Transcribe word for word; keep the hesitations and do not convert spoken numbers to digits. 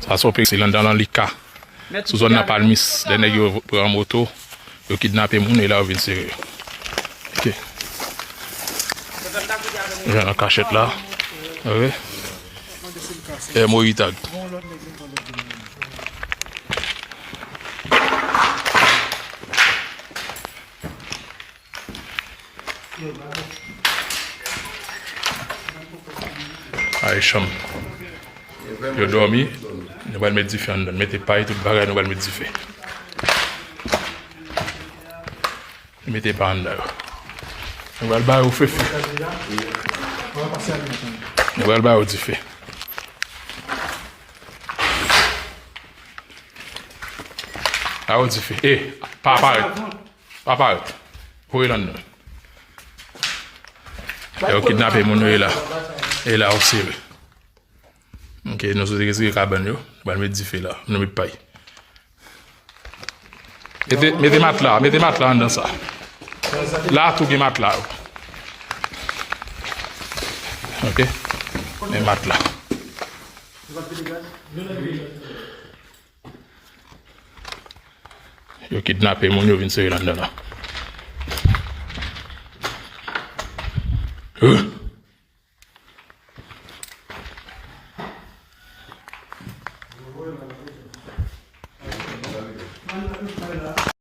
Sa se yon peryòd, se anndan Lanlica. Sou zòn nan Palmis, lè nèg yo pran moto, yo kidnape moun e la yo vin sere yo. Ok. Jan nan kachèt la. Ok. E Moritag. Ay, chanm. Yo dòmi. Nou pral met dife anndan. Mete pay, tout bagay, nou pral met dife. Mete pay anndan yo. Nou pral ba yo fefe. Nou pral ba yo dife. Ba yo dife. E, pa parèt. Pa parèt. Voye l anndan. Yo kidnape moun yo e la. E la, yo sere. Ok, nou sot retire kabann yo. Nou pral met dife la. Nou met pay. Mete, mete matla, mete matla anndan sa. La tou gen matla yo. Ok? Men matla. Yo kidnape moun yo vin sere l anndan la.